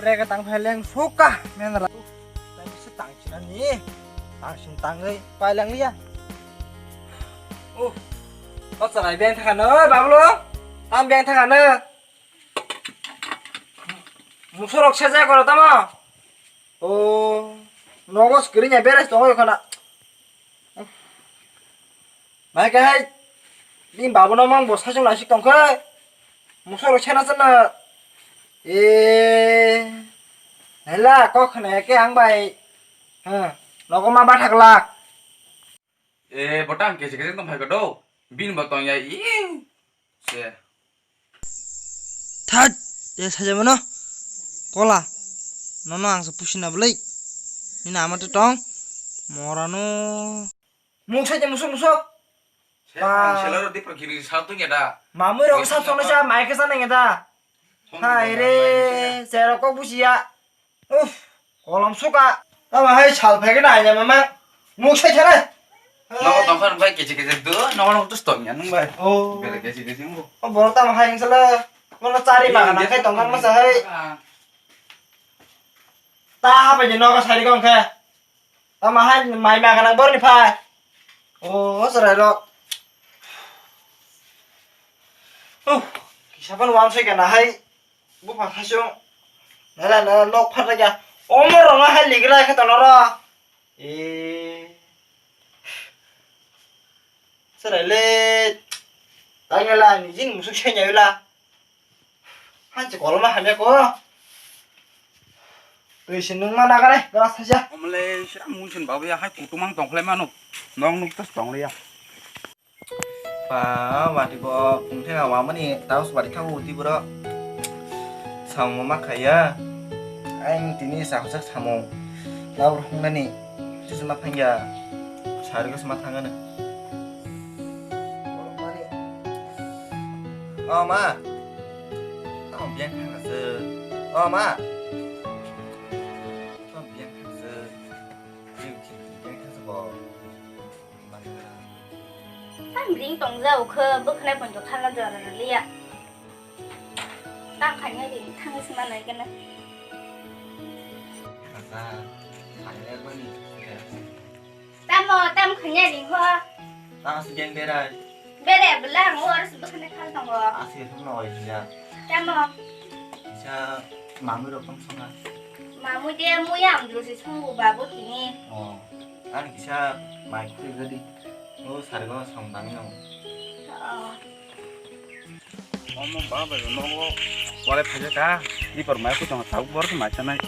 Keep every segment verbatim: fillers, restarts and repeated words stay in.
Rega tang phai leng suka, men ra. Tang si tang sinani. Tang sin tangwi pai lang liya. Uh. Bacha rai beng thangano, Bablu. Tam beng thangano. Musorok seja koro tamo. Oh. Nogo screen ya beres tongo khana. Mai khe hai, ni babuno mang bo sachung naisik tong khe. Musorok sena chana. E, hela, kok khna khe ang bai. Ha, nogo ma bathak lak. E, botang kesi kesi tong phai ko do. Bin bo tong ya, i. Se. Thad, e saja mano. Kola. Nono ang sa pusi na belai. Nini ama te tong. Morano. Muk saja musuk musuk. Se, ba. Ang selaro di perkiri satu ya da. Mamui rok sab song sa mai kesa nang da. Hai re, serok kok busia. Uff, kolom suka. Tamo hai sal phege na aina mama. Muk sai thara. Nogo tongkha nung bai kesi kesi do, nogo nung tus tong ya nung bai. Oh. Bele kesi kesi nung. Oh, borok tamo hai sala. Kono chari ma na kai tongkha masa hai. Ta ha bai nogo sari kong khe. Tamo hai mai ma kana borni phai. Oh, sarai rok. Oh, kisa pan wan sai kana hai. Bupha khasung. Nala nala nok phat raja. Omo rong hai ligra khe tono ro. E. Serai le. Tangela ni jin musuk senya wila. Hanchi koloma hamya ko. Tui sinung ma nagare, gras haja. Omle sira mun sin babu ya hai kutumang tongkhlai mano. Nong nuk tas tongliya. Pa, wati bo, pungtheng a wamani, taus bari thango uti bro. Samung ma khaya. Aing tini sakhujak samung. Laur hungnani, chusma phangya. Sari ko sma thangana. O ma. Tamo biyang thangkha se. O ma. Tamo biyang thangkha se. Biyang thangkha se bo. Tam ring tong ja ukho, bwkhwnai poito khala jora rwliya. Tam khaina ring thangwi sima nai gana. Asa, khaina bani. Tamo, tam khaina ring ho. Tamo si gen berai. Berai bwla ang oro si bwkhwnai khala tongo. Asi thumno oi ya. Tamo. Isa mamu rok tong songa. Mamu de muya ang dulu si sunggu babu tini. Oh. Ani kisa mai khuri gadi. O sargo song bani no. Oh. Omo ba bai no go. Wale phaja ka. Di por mai ku tong tau bor mai sanai.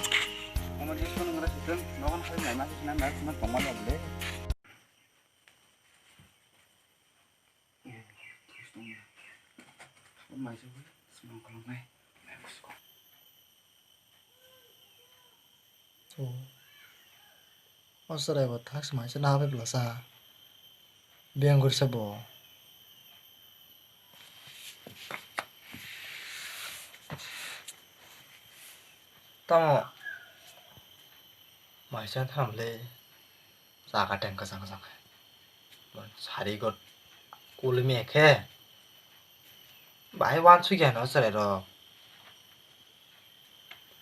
Omo di song ngra sitan no kan khai mai ma sina mai sina tong ma le. Mai se song kolong mai. Mai ku sko. O chwrai bo thak smaisa na habai bwlasa. Biyang gurisa bo. Tamo maisa thamle. Chaka teng kwchang kwchang khe. Sari go kulmi khe. Bahai wansukya no chwrai rok.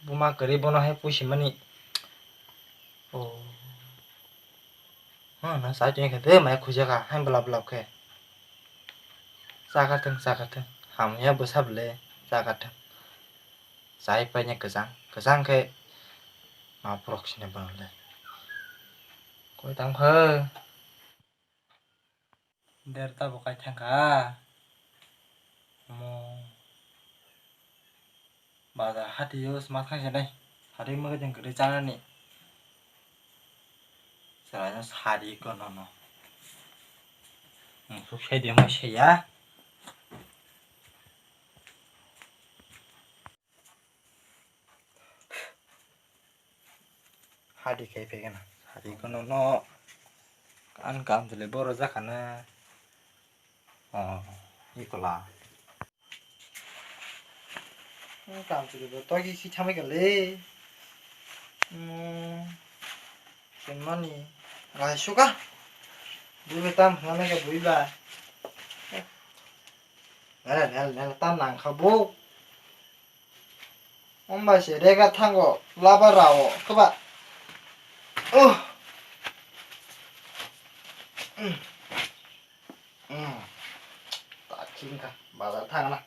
Buma kwrwi bono hai pusimani. Oh. Hano sai tongkhe de mai khujaka hai bwlap bwlap khe. Chakha thung chakha thung. Hamya bwsa bwle chakha thung. Chai paina kwchang kwchang khe ma porok sini bono le. Koi tang khe. Derta bo kai thangkha. Mo. Bazar hati yo sma thang se nai. Hati mo kajang kiri chana ni. Sara no sari ko no no. Musuk sai de mo sai ya. Hadi kai pegena. Hadi kono no. An kam jole boro jakana. Oh, ikola. An kam jole bo togi si thamai kale. Hmm. Senmani. Rai suka. Bui tam hana ke bui ba. Nela nela nela tam nang kha bo. Ombai se rega thango laba rao kwba. Oh. Ta khingkha bazar thangna.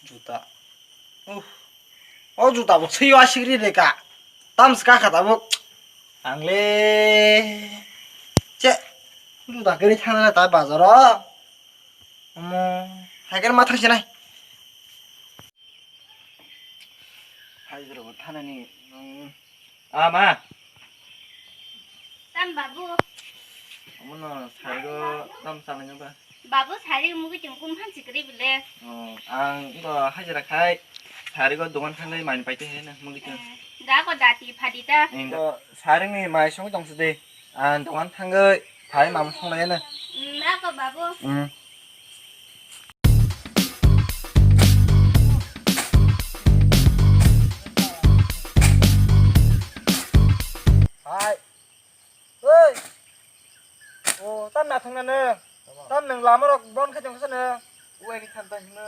Juta. Uh. O juta bo swi asigri de ka. Tam ska kha tabuk. Angle. Che. Juta gari thangna ta bazaro. Omo. Hai kan ma thang sinai. Hai jero bo thanani. Ah, ma. Tam babu. Omono sarigo tam salai nang ba? Babu sari mugi chung kum phan sikri bile. Oh, ang bo hajira khai sarigo dogan thanglai mani paite he na mugi chung. Eh, da ko dati phadi ta. Ing bo saringni mai song tong sidi. Ang dogan thangoi phai mam songlai na. Mm, da ko babu. Mm. Hai. Oi. O, tam na thang na nang. Tam nang lama rok bon khe tong sa nang. Uai ni khan ta hino.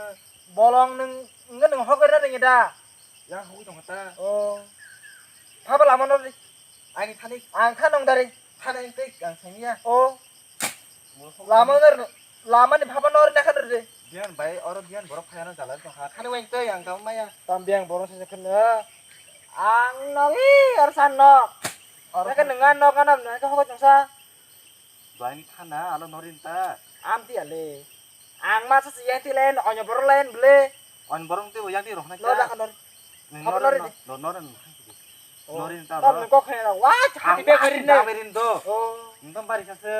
Bolong nang, nang hok ra ring da. Yang hok tong ta. O. Phaba lama no ri. Ani thani. Ang kha nong dari. Thani tei ang sangya. O. Lama ngar, lama ni phaba nor na khan re. Biyan bai, oro biyan borok phayano jala tong ha. Thani weng tei ang tamo maya. Tam biyan borok sa khan na. Ang nongi ar san nok. Oro naka nang nok anam naka hok tong sa. Bai ni khana alo norin ta. Am ti ale. Ang ma sa yang ti len, onyo borok len ble. On borok ti yang ti rok na. No da khan nor. Nor nor nor. Norin ta. Tam kok khena. Wa, chati be kharin ne. Berin do. Oh. Nang tam bari sa se.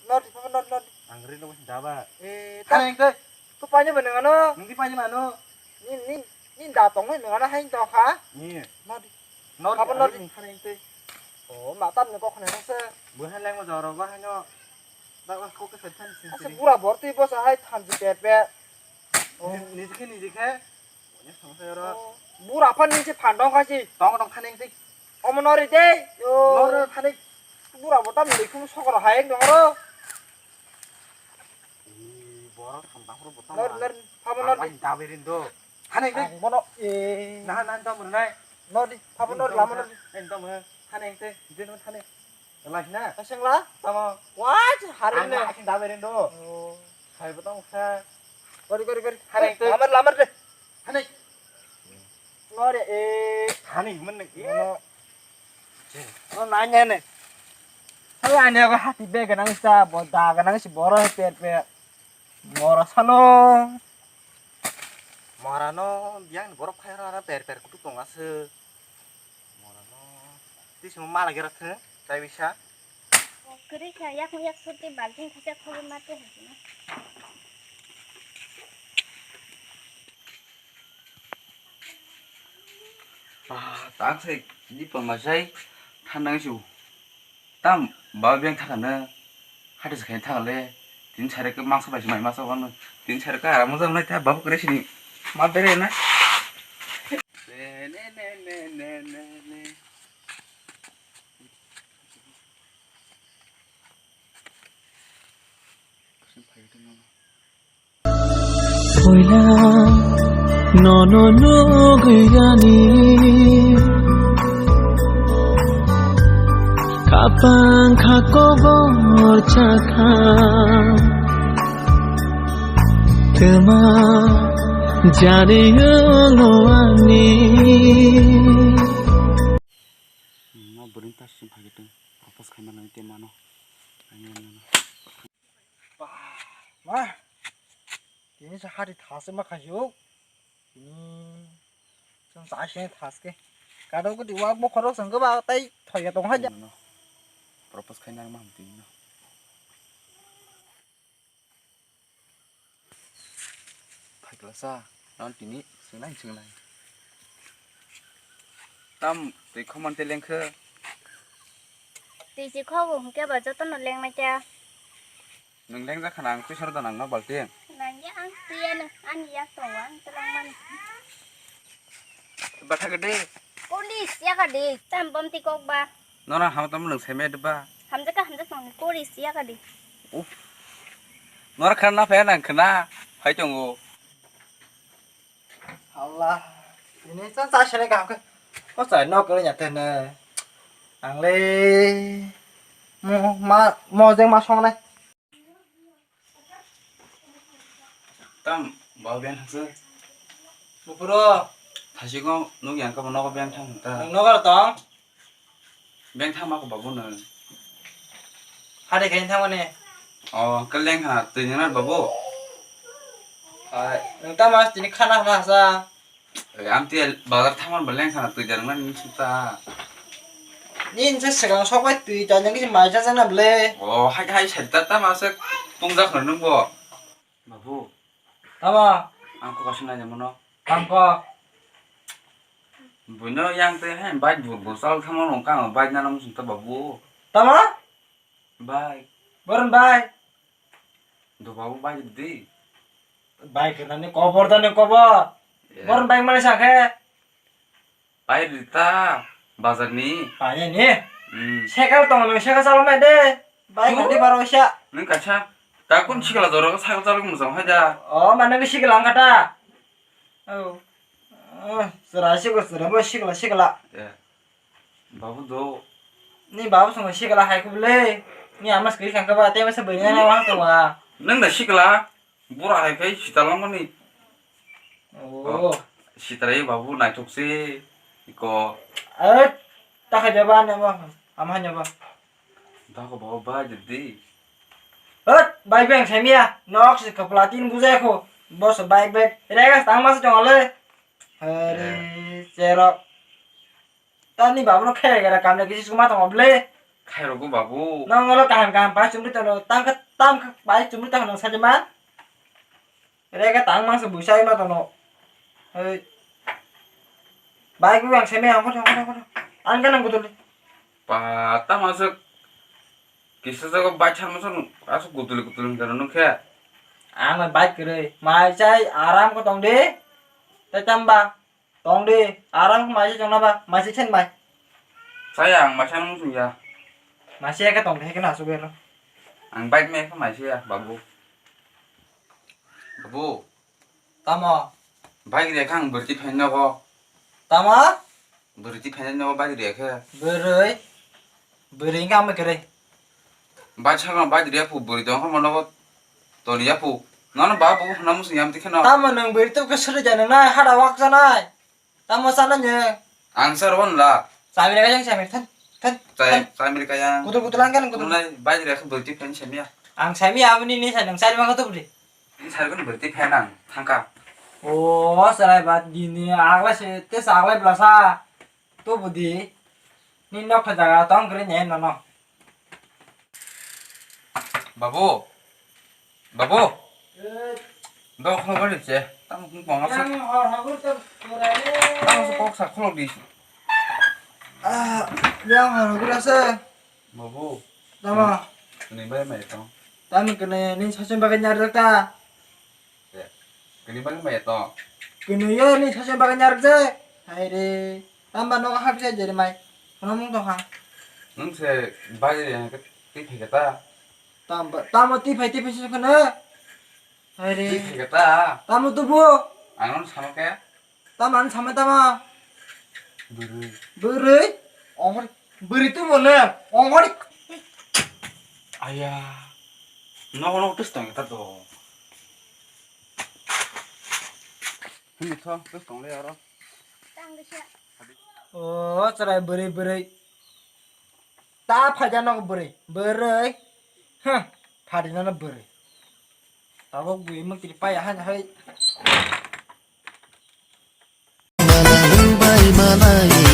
Nor, nor, nor, nor. Ang ri no daba. Eh, ta. Thang te. To pani ba nang ano? Nang di pani mano? Ni, ni, ni da tong nang ano hai to kha? Ni. Nor. Nor. Apa nor? Thang te. Oh, ma tam ni kok khna se. Bu han lang ma jaro ba hano. Ba ba kok ke san san sin. Asa pura borti bo sa hai than ji pe pe. Oh. Ni, ni dikhe, ni dikhe. Bura phan ni se phan dong kha si. Tong tong thaneng tei. Omo nori tei. Yo. Nori thaneng. Bura bo tam ni khum sokro hai dong ro. Ih, borok thantang phuru bo tam. Nori, nori, phabo nori. Ang bai dabe rin do. Thaneng tei. Ang bono, eh. Nahan, nahan tam rinai. Nori, phabo nori, lama nori. Ang tam rinai. Thaneng tei. Jin thaneng. Lai na. Kaseng la? Tamo. Wah, hari ne. Ang dabe rin do. Oh. Hai bo tong kha. Kori, kori, kori. Hari tei. Lamar, lamar de. Hani. Ngore, eh. Hani, mene, eh. No. No, nanya ne. Hai, ani ako hati be ganang sa, bo da ganang si boro per per. Moro sano. Mora no, biang borok khai ra per per kutu tong ase. Mora no. Ti simo mala gera the, tai bisa. Kori kha, yak yak surti balting khacha khobi mate hai na. Ah, tak se di pama sai thanang su. Tam ba beng thakana hati se khain thakale tin sare ke mangsa bai mai masa wano tin sare ka ara mojang nai ta babu kre sini ma bere na. Ne ne ne ne ne ne ne. Puila nono nugwi ani kapang kha kobor chakha twma jani wngo ani. Ma bwrwini ta sum phai tong, propose khaima nang te mano. Ani mano. Ba, ma. Tini sa hari thase ma khayo. Tini sa sa se thas ke. Kado ko di wak bo khorok sang ba tai thoya tong ha ja. Mano. Propose khaina ma tini no. Phaiklasa, non tini swngnai swngnai. Tam twi khomon te lengkhe. Twi si khogo hwnkhe ba jotono lengnai kha. Nwng lengjak khana ang twi soro da nangno balti. Nangya ang twi ano ani yak tongo ang twlang mani. Batha gede. Police yaka di tam bom ti kok ba. Nora ham tam nwng seme deba. Hamjaka hamjak tong kori siya kadi. Uf. Nora khana na phaya nang khana phai tongo. Allah, ini chan cha sene kaham khe. O chai nok kene nyate ne. Ang le mo ma mo jeng ma song nai. Tam, ba beng thangsa. Bupuro. Thasiko nuk yang kamo nogo beng thang ta. Nang nogo tong. Beng thang ma ko babu no. Hade khe thang mane. O, keleng ha, twi nang babu. Ai, nang ta mas tini khana khana sa. Amtwi bazar thangmani bo lengkhana twi da nangmani nini sita. Nini se swkang sok bai twi da nang kisa mai cha chana ble. O hai hai sai ta ta ma se pungjak no nung bo. Babu. Tamo. Ang kok aswk nai mano. Tamo kok. Buino yang twi hai bike bur bur chal thangma nung kang bike nana muchung ta babu. Tamo? Bike. Boron bike. Do babu bike di. Bike nani kobor da ni kobor. Boron bike mani sakhe. Pai rita bazar ni. Pai ni. Hmm. Cycle tong nang cycle chalo mai de. Bike nanti baro sya. Nang kacha. Ta kun sikla doro cycle chalo mujang hai da. Oh, mana ni sikla angkata. Oh. Oh, sera sikla sera bo sikla sikla. Ya. Babu do. Ni babu song sikla hai kubule. Ni amas kiri kangka ba te masa bani na wang to wa. Nang da sikla. Bura hai khai sita langmani. Oh. Sitarai babu naithok se iko. Eh, ta khai jaba ne ba. Ama ne ba. Da ko babu ba jadi. Eh, bai beng semia. Nok se kapla tin bujai ko. Bos bai bai. Rega tang mas jong le. Hari cerok. Tani babu no khe gara kamle kisi suma tong ble. Khai rogo babu. Nang ngolo kaham kaham pai chumri tano. Tang ka tam ka pai chumri tano sajima. Rega tang mangsa buisai ma tono. Hei. Bike bo ang seme ang kono kono kono. Ang kanang gudul. Pa ta masuk. Kisa jago bike char masuk asuk gudul gudul hingkar nung khe. Ang bike kere. Mai chai aram ko tong de. Te tamba. Tong de. Aram ko mai chai chong na ba. Mai chai chen mai. Saya ang mai chai nung ya. Mai chai ka tong de ke na su gero. Ang bike me ka mai chai ya babu. Babu. Tamo? Bike riyakhe ang bwrwi twi phainai nogo. Tamo? Bwrwi twi phainai nogo bike riyakhe. Bwrwi? Bwrwi wngkha amo kwrwi. Bike sakno bike riya phu bwrwi tongkha mo nogo toniya phu. Nono ba bo hwnna muchung yam tikhe no. Tamo nwng bwrwi tubukhe swrwi ja nwngnai hada wak janai. Tamo sana nyo. Ang sir wan la. Samir kaya samir than than. Chai samir kaya. Kutul kutul ang kan kutul. Nai bai re khun berti phen semia. Ang semia aboni ni sanang sari ma kutul bri. Ni sari kan berti phen ang thangka. Oh, sarai bat dini agla se te agla blasa. To budi. Ni nok jaga tong kre ne no no. Babu. Babu. Dok no bari che. Tang kung pang asa. Yang hor hagur ter kurai. Tang su kok sa khulok di. Ah, yang hor hagur asa. Babu. Tama. Kene bai mai tong. Tami kene ni sasen bagai nyar ta. Kini bang mai to. Kini yo ni sasen bang nyar je. Hai re. Tamba no hap je jere mai. Kono mung to ha. Nung se bai re ha ti phai ta. Tamba tamo ti phai ti phai se kono. Hai re. Ti phai ta. Tamo tu bu. Ang sama ke. Tamo an sama tamo. Buru. Buru. Ongor. Buru tu mo ne. Ongor. Aya. No no tus tong ta do. Hini tho, twi tong le aro. O, chwrai bwrwi, bwrwi. Ta phaida nok bwrwi, bwrwi. Huh, phaida nok bwrwi. Tabuk bwi mukti paya han hai. Malai bai malai.